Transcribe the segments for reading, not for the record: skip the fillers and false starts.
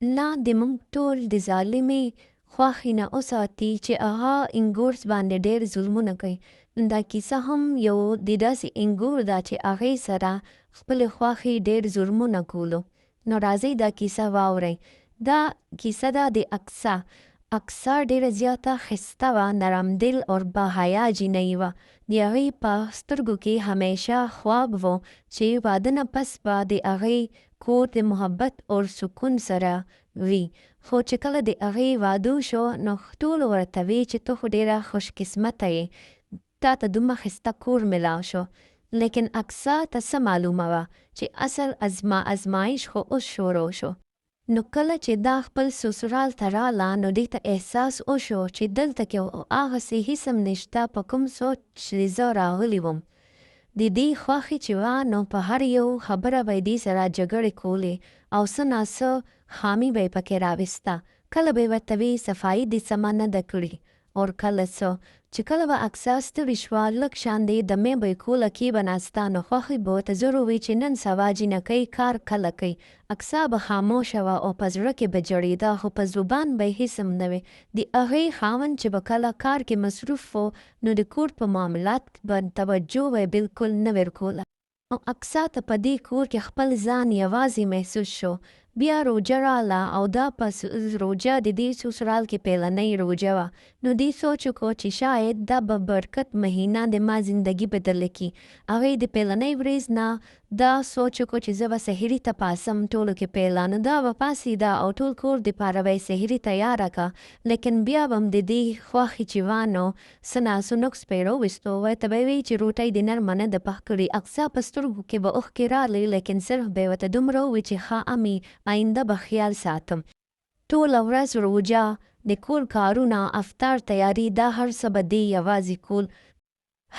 الله دې موږ ټول د ظالمې خواښې نه وساتي چې هغه انګورز باندې ډېر ظلمونه کوي. دا کیسه هم یو د داسې انګور ده چې هغې سره خپلې خواښې ډېر ظلمونه کولو. نو راځئ دا کیسه واورئ. دا کیسه ده د اقصا. اقصا ډېره زیاته ښایسته وه، نرم دل او با حیا جینۍ وه. د هغې په سترګو کې همیشه خواب و چې واده نه پس به د هغې کور د محبت او سکون سره وي. خو چې کله د هغې واده شو نو ټولو ورته وی چې ته خو ډېره خوش قسمته یې، تا ته دومره ښایسته کور ملاو شو. لیکن اقصا ته څه معلومه وه چې اصل ازمایش خو اوس شروع شو. نو کله چې دا خپل سسرال ته راله نو دې ته احساس وشو چې دلته کې هغسې هیڅ هم نشته په کوم سوچ چې زه راغلي وم. د دې خوښې چې وه نو په هر یو خبره به یې دې سره جګړې کولې او څه نا څه خامي به یې پکې راویسته. کله به یې ورته وی صفایي دې سمه نه ده کړې اور کله څه. چې کله به اقصا ستړي شوه، لږ شان دې دمې به یې کوله کې به ناسته نو خوښې به ورته زر ووی چې نن سبا جینکۍ کار کله کوي. اقصا به خاموشه وه او په زړه کې به ژړېده خو په زبان به یې هیڅ هم نه وی. د هغې خاوند چې به کله کار کې مصروف و نو د کور په معاملات به توجه به یې بالکل نه ورکوله. او اقصا ته په دې کور کې خپل ځان یوازې محسوس شو. بیا روژه راله او دا په روژه د دې سسرال کې پیلنۍ روژه وه. نو دې سوچ وکړو چې شاید دا به برکت مهینه د ما زندګي بدله کړي. هغې د پیلنۍ ورځ نه دا سوچ وکړو چې زه به سحري ته پاڅم ټولو کې پیله. نو دا به پاڅېده او ټول کور دپاره به یې سحري تیاره کړه. لیکن بیا به هم د دې خوښې چې وه نو څه نا څه نقص به یې راویستو. ورته به یې وی چې روټۍ دې نرمه نه ده پخ کړې. اقصا په سترګو کې به اوښکې راغلې لیکن صرف به یې ورته دومره ووی چې ښه امي آینده به خیال ساتم. ټوله ورځ روژه، د کور کارونه، افطار تیاري دا هر څه به دې یوازې کول.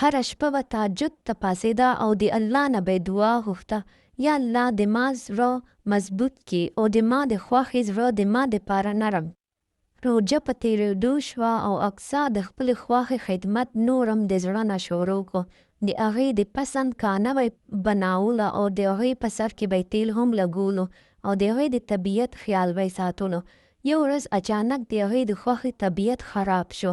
هره شپه به تهجد ته پاڅېده او د الله نه به یې دعا غوښته، یا الله د ما زړه مضبوط کړې او د ما د خواښې زړه د ما دپاره نرم کړې. روژه په تېرېدو شوه او اقصا د خپلې خواښې خدمت نور هم د زړه نه شروع کړو. د هغې د پسند کانه به یې بناوله او د هغې په سر کې به یې تېل هم لګولو او د هغې د طبیعت خیال به یې ساتلو. یو ورځ اچانک د هغې د خوښې طبیعت خراب شو.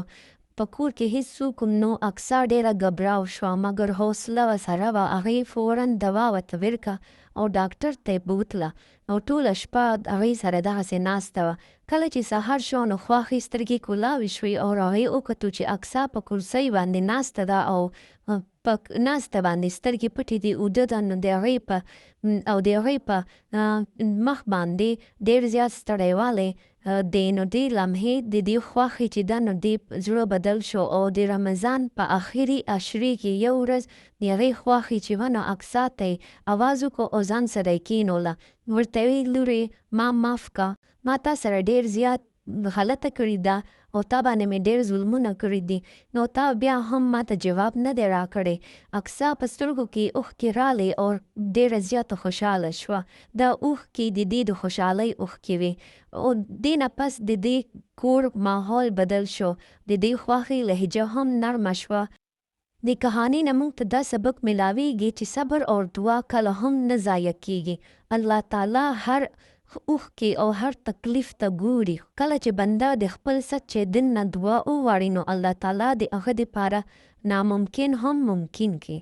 په کور کې هیڅ څوک هم نو. اقصا ډېره ګبراو شوه مګر حوصله ورسره وه. هغې فوراً دوا ورته ورکړه او ډاکټر ته یې بوتله او ټوله شپه هغې سره دغسې ناسته وه. کله چې سهار شو نو خواښې سترګې کولاوې شوې او هغې وکتو چې اقصا په کرسۍ باندې ناسته ده او په ناسته باندې سترګې پټې دي، اوده ده. نو د هغې په او د هغې په مخ باندې ډېر زیات ستړیوالی دی. نو دې لمحې د دې خواښې چې ده نو دې زړه بدل شو او د رمضان په اخري عشرې کې یو ورځ د هغې خواښې چې وه نو اقصا ته یې اواز وکړو او ځان سره یې کېنوله. ورته ویې لورې ما معاف که، ما تا سره ډېر زیات غلطه کړې ده او تا باندې مې ډېر ظلمونه کړي دي نو تا بیا هم ما ته جواب نه دی راکړی. اقصا په سترګو کې اوښکې رالې او ډېره زیاته خوشحاله شوه. دا اوښکې د دې د خوشحالۍ اوښکې وې او دې نه پس د دې کور ماحول بدل شو، د دې خواښې لهجه هم نرمه شوه. دې کهانې نه مونږ ته دا سبق ملاویږي چې صبر او دعا کله هم نه ضایع کیږي. الله تعالی هر اوښکې او هر تکلیف ته ګوري. کله چې بنده د خپل سچې دل نه دعا وغواړي نو الله تعالی د هغه دپاره ناممکن هم ممکن کړي.